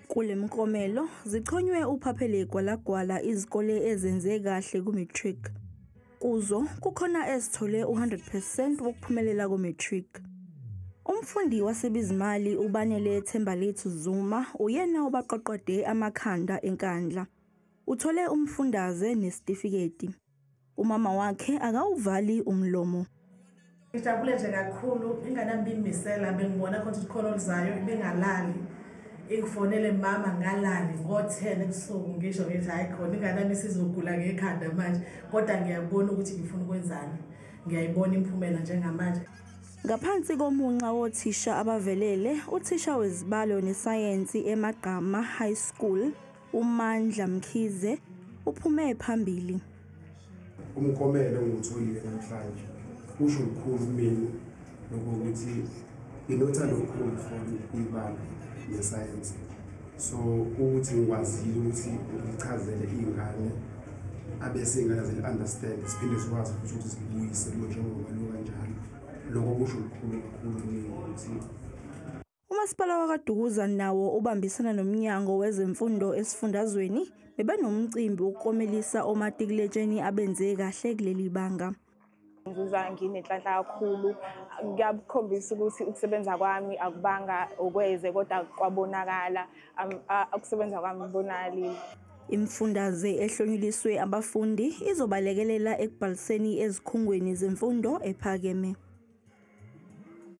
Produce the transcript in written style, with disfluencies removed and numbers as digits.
Kule miklomelo zichonywe uphaphele gwalagwala izikole ezenze kahle ku-matric. Kuzo kukhona ezithole u-100% wokuphumelela ku-matric. Umfundi waseBizimali uBanele Thembalethu Zuma uyena obaqoqode amakhanda eNkandla. Uthole umfundaze nesitifiketi. Umama wakhe akawuvali umlomo. Ngijabule nje kakhulu, ingane yami ibimisela, bengibona khona ukuthi khona oluzayo, bengalali. Ingifonele mama ngalali ngo-10 ebusuku, ngisho ngithi hayi khona ingane yami isizogula ngekhanda manje, kodwa ngiyabona ukuthi ngifuna ukwenzani. Ngiyayibona imiphumela njengamanje. Ngaphansi komunxa wothisha abavelele, uthisha wezibalo nesayensi eMagqama High School, uMandla Mkhize, uphume phambili. Umklomelo engiwutholile namhlanje usho lukhulu kumina, nokuthi nginothando olukhulu for ibalo nesayensi. So ukuthi ngikwazile ukuthi ngichazele iy'ngane abese iy'ngane zili-understand, siphinde sikwazi futhi ukuthi zilibuyise lo njengoba lo kanjalo. Lokho kusho lukhulu kakhulu kumina ukuthi. Umasipala wakwaDukuza nawo ubambisana nomnyango wezemfundo esifundazweni bebenomcimbi wokuklomelisa omatikuletsheni abenze kahle kuleli banga. Ngizizwa nginenhlanhla kakhulu, kuyakhombisa ukuthi ukusebenza kwami akubanga okweze kodwa kwabonakala, ukusebenza kwami kubonakalile. Imfundaze ehlonyuliswe abafundi izobalekelela ekubhaliseni ezikhungweni zemfundo ephakeme.